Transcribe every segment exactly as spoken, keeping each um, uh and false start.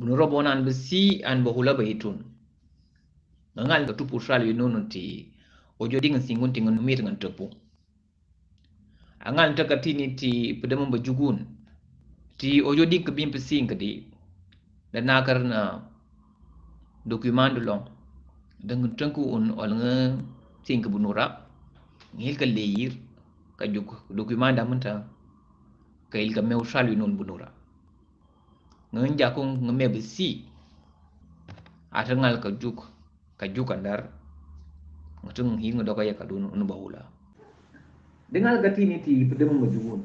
Bunura bon an basi an bahula baitun. Ngangal katup usral yunun ti. Ojo ding singkun tingun mit ngan tepu. Angal takatini ti pedemang bajukun. Ti ojo ding kabin pesing kadi. Dan nakar na document dulong. Deng tengku un ol nge sing ke bunura. Ngil ke leir. Kajuk document damun ta. Kail ke meu usral yunun bunura. Ngen jakung ngemeh besi. Atengal kajuk, kajuk andar. Ngetung hi ngedok aya kadun unu bahula. Dengal katini ti pedemang bajukun.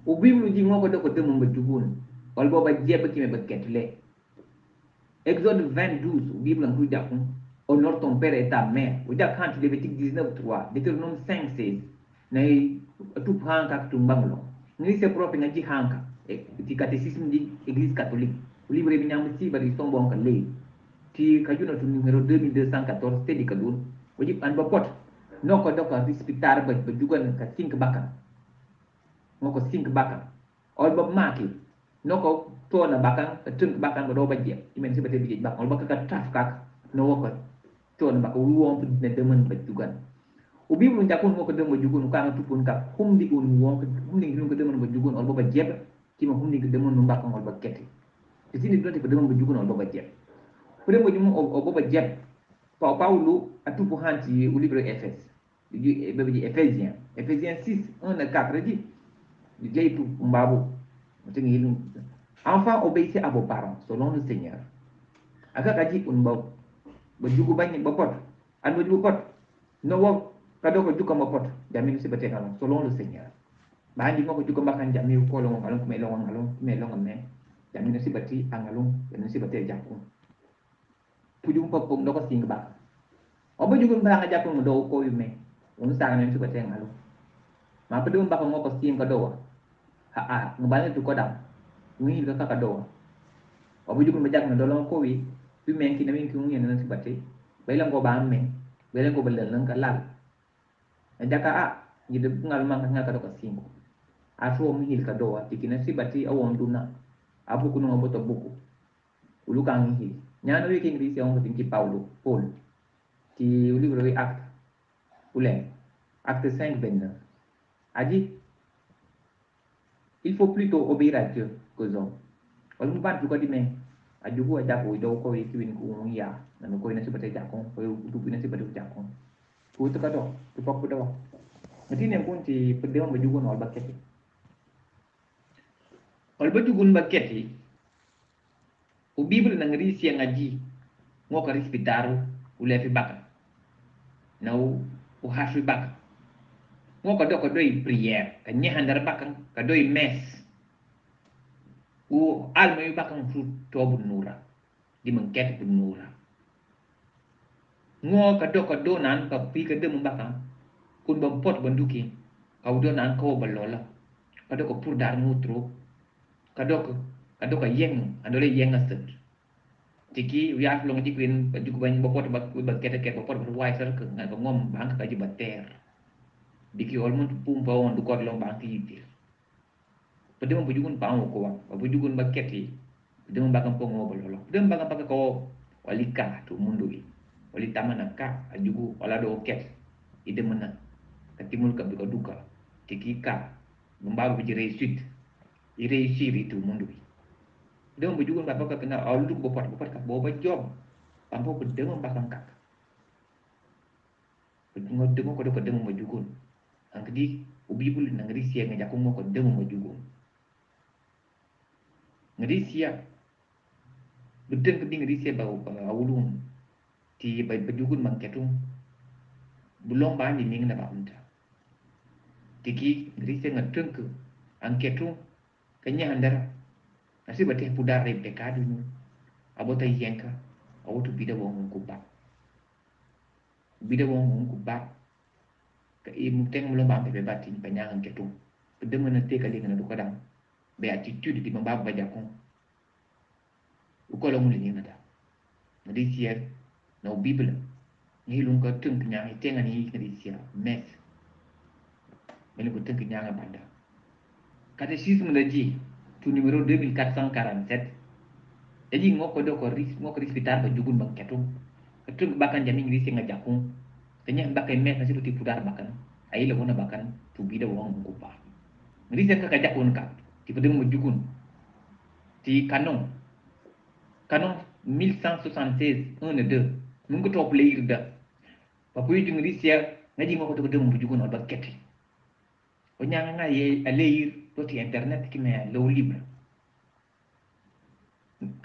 Ubi bulu ji ngo kadok pedemang bajukun. Ol bo bajep baki me baket le. Exode vingt douze, ubi bulu ngku jakung. Honore ton père et ta mère. Uja kan ti Lévitique dix-neuf trois, Deutéronome cinq seize. Nai atup hangkak tungbang lo. Ngai se prope ngaji hangkak. E, ti catéchisme di Église catholique. Uli bere minyang mesti bari sombong ke lei. Ti kajuna tu numéro deux mille deux cent quatorze te di kadun. Wajib an bapot. No ko doka rispitar ba, bajukan ka sing ke bakang. Ngo ko sing ke bakang. Ol ba maki. No ko tona bakang, tun ke bakang ba do bajep. Imen si bate bijep bakang. Ol ba ka taf kak. No ko tona bakang uwong pe ne demen bajukan. Ubi bulu jakun ngo ke demen bajukun, ukang tupun kak, hum di un wong ke, hum di un ke demen bajukun, ol ba bajep, kima hum di ke demen numbak ol ba keti. Di sini dulu ti pedemen bajukun ol ba bajep. Pedemen bajukun ol, ol ba bajep. Pau, Paulu, atup hanti, uli bere Efes. Di, eh, bere Efésien. Éphésiens six, un na kak reji. Di lei tu umbabu. Mesti ngilung. Enfants, obéissez à vos parents, selon le Seigneur. Aka kaji un ba, bajukun bani bapot. An bajukun bapot. No wo, kado kajukan bapot, jamin si bate ngalung, selon le Seigneur. Bahan di ngo kajukan bakan jamin ko long ngalung, kume long ngalung, kume long me. Jamin si bate ngalung, jamin si bate jakung. Pujung papung do ka sing bak. Oba jukun bak jakung do ko yume. Un sang ne si bate ngalung. Ma pedung bak ngo ka sing kado. Ha a, ngebal tu kodam. Ngi ka kado. Oba jukun bajak ngedolong ko wi. Yume ki nami ki ngi ne si bate. Bailang ko ba me. Bailang ko baleng kalal. Anda ka a, ngide ngal mang ngal kado ka sing. Aso mihil kado, tikina si bati awon duna. Abu kunung abu to buku. Ulu kang mihil. Nyano ye king risi awon kating ki Paulo, Paul. Ti uli bro acte. Ulen. Acte cinq vingt-neuf. Aji, il faut plutôt obéir à Dieu qu'aux hommes. Ol muban tu kadi me. Ajuku ajaku ido ko ikiwin ku ya. Nanu ko ina si bate jakong, ko utu ina si bate jakong. Ku tu kado, tu pak kudo. Ngatine kun ti pedemang bajukun ol ba keti. Ol bajukun ba keti. U Bible na ngari sia ngaji, ngo ka rispitaru, u lefi bakang. Na u, u hasui bakang. Ngo ka do ka doi prière, ka nyehandar bakang, ka doi messe. U alma yu bakang su to bunura, di mengket bunura. Ngo ka do ka do nan ka pi ka de membakang, kun bempot benduki, ka u do nan ka u balola. Ka do ka pur dar ngutru, Ka do ka, ka do ka yeng, ando le yeng aset. Tiki, u ya flong ji krin, ba juk ban bapot ba, ba kete ke bapot ba wai sar ke, ngan ba ngom bang ka ji bater. Diki olmun pum pa on du kot long bang ti tir. Pedem bujukun pa on ko wa, bujukun ba keti. Pedem ba kan pong wa balolo. Pedem ba kan pa ko, wali ka tu mundu i. Wali taman ka, ajuku, wala do ket. Ide mena. Ka timul ka bika duka. Tiki ka. Membaru biji resut. Ire isi ri tu mundu i. Dong bujukun kapa ka kena alu bopot bopot ka boba job. Pampo pedem bakang kak. Pedem demo kodo pedem bujukun. Angkedi u Bible na ngari sia ngajakung ngo pedem bujukun. Ngari sia. Bedeng kedi ngari sia ba, ba ulung. Ti ba bujukun bang ketung. Bulong ba ni ming na ba unta. Tiki ngari sia ngateng ke. Ang ketung. Kanya andara. Nasi bate pudar re pekadu ni. Abo ta yengka. Abo tu bida wong kuba. Bida wong kuba. Ka i muteng mulong bang pepe bati ni panyang ang ketung. Pedem na te kali ngana dukadang. Beatitude di mababa jakung. Uko long uli ni ngada. Ngadi sia, na u Bible. Ngi lung ka teng kenyang, i teng ani ngadi sia, mess. Ngi lung ka teng kenyang a banda. Catéchisme da ji, tu numéro deux mille quatre cent quarante-sept. Jadi ngok kodo ko ris, ngok ris pitar ba jukun bang ketung. Ketung bakan jami Ngrizia ngajakung. Kanya bakan me nasi putih pudar bakan. Ai lawan bakan tu bida wang kuba. Ngrizia ka kajakun ka. Ti pedeng mujukun. Ti kanong. Kanong mille cent soixante-seize, un, deux. Mungko top leir da. Papuyu jung Ngrizia, ngaji ngok kodo pedeng mujukun ol ba keti. Onyang nga ye aleir, to ti internet ki me lo libre.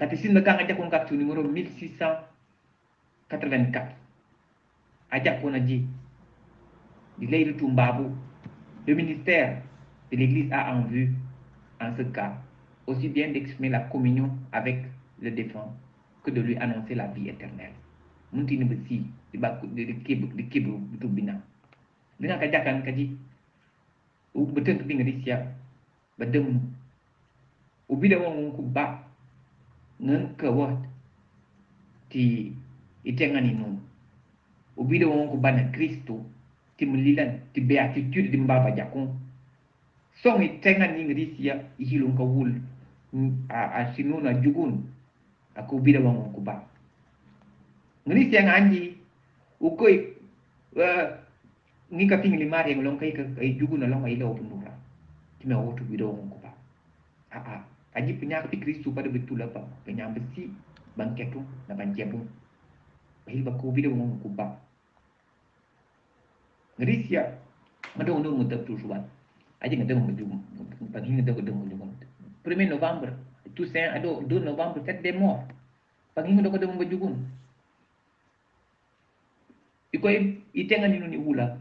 Catéchisme kang ajakun kak tu numéro mille six cent quatre-vingt-quatre. Ajakun aji. Di lei ru tumbabu. Le ministère de l'Église a en vue, en ce cas, aussi bien d'exprimer la communion avec le défunt que de lui annoncer la vie éternelle. Munti ni besi, di baku, di, di kibu, di kibu, betul bina. Dengan kajakan kaji, u betul tu Ngrizia, bedem. Ubida wang kuba, ngen kawat, ti itengan inun. Ubida wang kuba na Kristu, ti melilan, ti beatitude, ti mbaba jakung. Song itengan ni Ngrizia, ihilung kawul, a, a sinun a jukun, aku bida wang kuba. Ngrizia nganji, ukoi, eh, ngi kaping limar yang long kai ka, kai jukun long ai lo penura. Kime otu bida wang kuba. A, a, aji penya kapi Kristu pada betul apa, penya besi, bang ketung, na bang jebung. Bahil baku bida wang kuba. Ngrizia, ngadong dong ngadong tu suan. Aja ngadong maju, pagi ngadong ngadong maju. Premier novembre, Toussaint, ado deux novembre, fête des morts. Pagi ngadong ngadong maju. Iko i, itengan inun ni ula.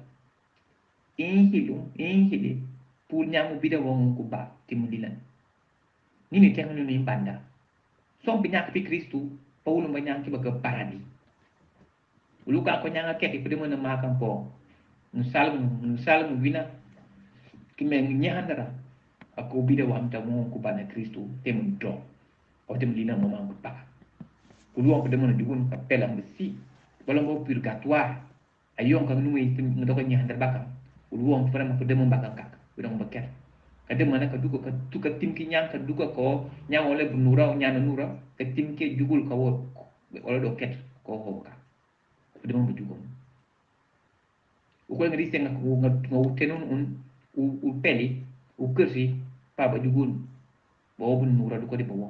Inhilung, inhili, punyang ubida wang kuba, ti melilan. Nini itengan inun ni banda. Song penya kapi Kristu, Paulu manyang kiba ke paradi. Uluka ko nyang aket, ipede mana makang po. Nusal, nusal mubina. Kime nyahan dara. Aku bida wang tamu kuba na Kristu, temun do. Au tem lina mamang kuba. Uluang pede mana jukun, kapelang besi. Balang bo purgatoire. Ayong kang nui ngedok nyahan dara bakang. Uluang pede mana pede mana bakang kak. Udang baket. Kada mana kaduka, katuka tim kinyang, kaduka ko, nyang ole benura, nyang nura, katim ke jukul kawo, ole doket, ko ho ka. Pedemang bejukun. Ukoi Ngrizia ngaku, nga, ngaku tenun un, u, u peli, u kersi, pa bejukun. Bawa benura duka di bawa.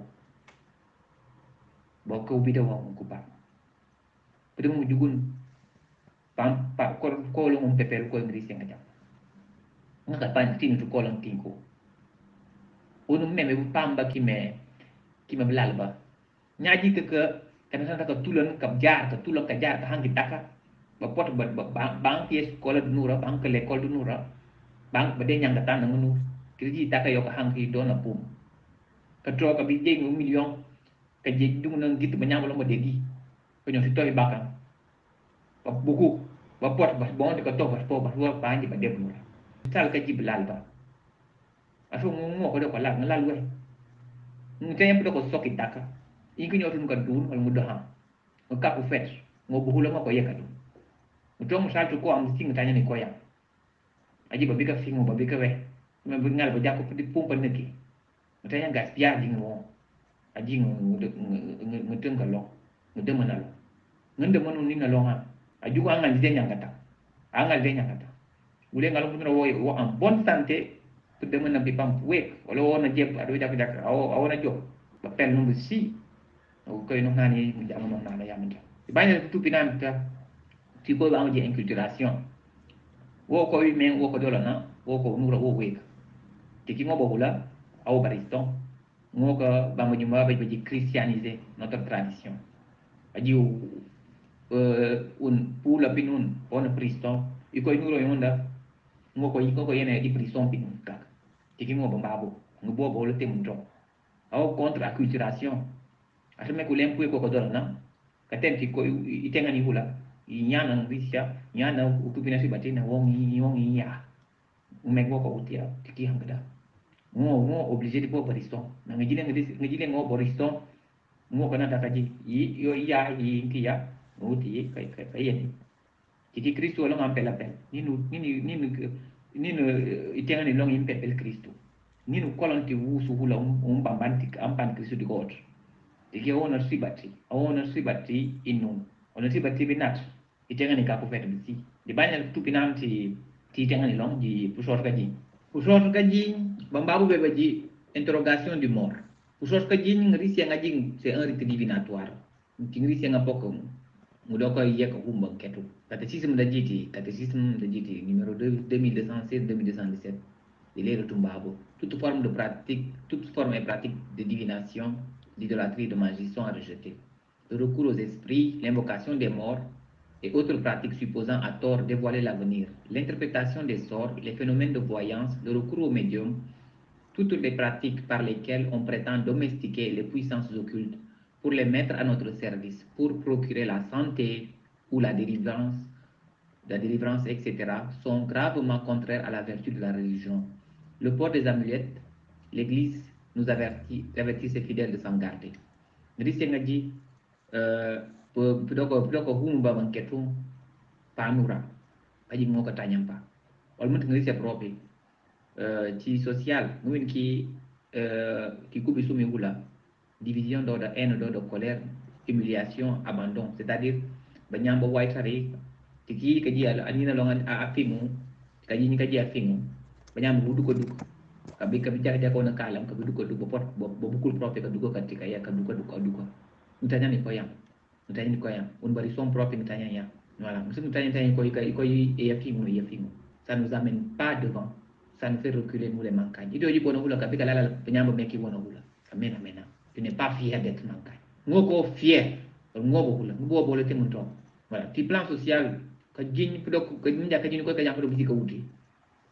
Bawa ke ubida wang kuba. Pedemang bejukun. Pam, pa, kor, kolong un pepel ko Ngrizia ngajak. Ngaka pan tin tu kolong tingko. Unu me me pam ba kime, kime belal ba. Nyaji ke ke, kana sana ka tulan ka jar, ka tulan ka jar, ka hang kita ka. Ba pot ba, ba, ba, bang P S sekolah dunura, bang ke lekol dunura. Bang bade nyang katan nangunu. Kiri ji taka yo ka hang ki dona pum. Ka tro ka bije ngu milion. Ka je dung nang gitu banyang belum badegi. Ka nyong sito ibakang. Ba buku, ba pot, ba bong de ka to, ba po, ba lua, ba anje ba de dunura. Tal ka ji belal ba. Aso ngo, ngo ko do ko lal, ngalal we. Ngo tanya pedo ko sok itaka. Inki nyo tun ka dun, wal ngo dohang. Ngo ka ku fet. Ngo buhula ngo ko ye ka dun. Ngo tong sal tu ko am sing tanya ni ko yang. Aji babi ka sing, ngo babi ka we. Ngo ngal baja ko pedi pum paneki. Ngo tanya gaspia jing ngo. Aji ngo, ngo, ngo, ngo, ngo teng ka lo. Ngo de mana lo. Ngo de mana ni na lo ha. Aju ko angal de nyang kata. Angal de nyang kata. Ule ngalung pun wo, wo am bon sante, pedemang na pipam puek, wala wo na jep, ado jak jak, awo, awo na jop. Ba pel nung besi. Awo koi nung nani, menjang nung nana ya menjang. Ibanya tu pinan ta, ti koi ba je inculturation. Wo koi meng, wo ko dola na, wo ko nura, wo wek. Tiki ngo bahula, awo bariston. Ngo ka bang bajumba ba, ba ji christianiser notre tradition. Aji u, eh, un pula pinun, on priston, iko inuro yonda, ngo ko iko ko yene di priston pinun kak. Tiki ngo bang babu, ngo bo bo le tem dro. Au contre acculturation. Asa me kulem pui ko ko dor na. Katem tiko i, i, itengan ihula. Inyana Ngrizia, inyana utu pinasi batina wong i, wong i ya. Umek wo ko utia, tiki hang keda. Ngo, ngo obligé di po bariston. Na ngejile, ngejile, ngejile ngo bariston. Ngo kana ta kaji. I, yo, iya, i, inki ya. Ngo ti, kai, kai, kai, yani. Tiki Kristu along ampel apel. Ninu, ninu, ninu, ninu, eh, itengan ilong impepel Kristu. Ninu kolon ti wu suhula um, um bamban ti ampan Kristu di God. Diki owner si bati, owner si bati inung, owner si bati binat. Iteng ani ka kufet bisi. Di banya tu pinam ti, ti teng ani long, di pushor kaji. Pushor kaji, bambabu be baji, interrogation du mort. Pushor kaji, ngri siang aji, c'est un rite divinatoire. Ngri siang apok, ngudo ka iya ka hum bang ketu. Catéchisme da jiti, catéchisme da jiti, numéro deux, deux mille deux cent seize, deux mille deux cent dix-sept. Il est retombé. Toute forme de pratique, toute forme et pratique de divination, d'idolâtrie, de magie sont à rejeter. Le recours aux esprits, l'invocation des morts et autres pratiques supposant à tort dévoiler l'avenir, l'interprétation des sorts, les phénomènes de voyance, le recours aux médiums, toutes les pratiques par lesquelles on prétend domestiquer les puissances occultes pour les mettre à notre service, pour procurer la santé ou la délivrance, la délivrance, et cetera, sont gravement contraires à la vertu de la religion. Le port des amulettes, l'Église nous avertit, avertit ses fidèles de s'en garder. Ngri siang aji, eh, pe-, pedoko, pedoko hum ba bang ketu, pa nura, aji ngo ka tanyam pa. Almut ngri siang propi, eh, ti social, ngwin ki, eh, ki kubi sumi hula. Division, dot de haine, dot de colère, humiliation, abandon. C'est-à-dire, banyam ba wai tari, tiki kaji al-, anina long a, a, afingu, kaji ni kaji afingu. Banyam ba duk duk. Kabi, kabi jaka jaka ona kalam, kabi duk duk, ba pot, ba, ba bukul propi ka duk ka tika ya, ka duk duk, ka duk. Ngtanya ni koyang. Ngtanya ni koyang. Un bari som propi ngtanya ya. Voilà. Ngtanya, ngtanya koi, koi, koi, e afingu, e afingu. Ça nous amène pas devant. Ça nous fait reculer, nous les mankind. Ito ji bono hula kabi kalala, banyam ba meki bono hula. Amen, amen. Tu n'es pas fier d'être mankind. Ngo ko fier. Ngo bo hula. Ngo bo le te mun to. Voilà. Ti plan social, ka jin, pedok, ka jin, ka jin ko ka yang ko bisi ka uti.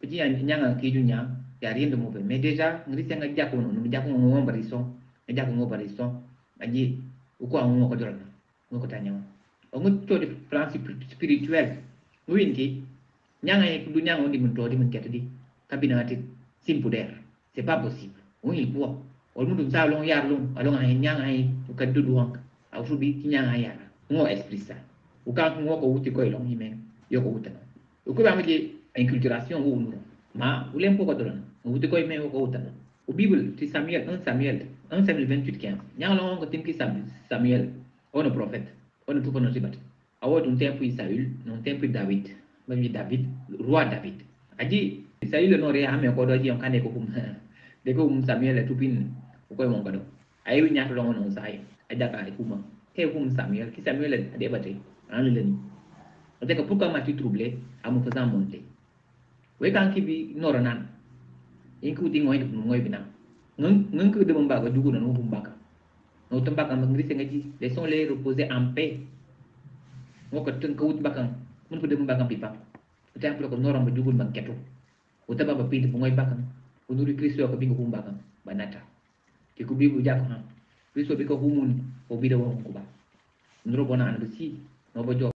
Ka jin yang, yang ki jun yang, ya rien de mauvais. Mais déjà, ngri siang nga jako no, nga jako ngo barison. Nga jako ngo barison. Aji, uko ngo ko dorana. Ngo ko tanya. Ngo to di plan spir-, spirituel. Ngwin ki, nyang ai kudu nyang di mun to di mun ketu di. Kabina ati simple der. C'est pas possible. Ngwin po. Ol mun dum sa long yar long, along ai nyang ai, uka du duang. Au su bi ki nyang ai yar. Ngo expressa. Uka ngo ko uti ko long ime. Yo ko utana. Uku ba miji inculturation u unu. Ma, ulem ko ko dolan. Uti ko ime ko utana. U Bible, ti Samuel, un Samuel, un Samuel vingt-huit quinze. Nyang long ko tim ki Sam-, Samuel. Ono prophet, ono tupa no sibat. Awo tun tempu Saül, non tempu David, mami David, roi David. Aji, Saül no re ame ko doji yang kane ko hum. Deko hum Samuel le tupin, ko ko mong kado. Ai wi nyat long non sai, aja ka huma. Te hum Samuel, ki Samuel le ade bate, an le ni. Ate ka puka mati trouble, amu ka zamonte. Wei kang ki bi noranan. Ing ku ti ngoi, ngoi binang. Ngang, ngang ku de mamba ka dugu na no hum baka. No tamba ka mangri se ngaji. Laissons-les reposer en paix. Ngo ka teng ka ut bakang. Mun ku de mamba ka pipa. Uta yang pulo ko norang ba dugu bang ketu. Uta ba ba pintu ngoi bakang. Unuri Kristo ka bingo hum bakang. Banata. Ki ku bi bu jak ha. Kristo bi ko humun. Ko bi da wong ku ba. Nro bona an besi. No ba jo.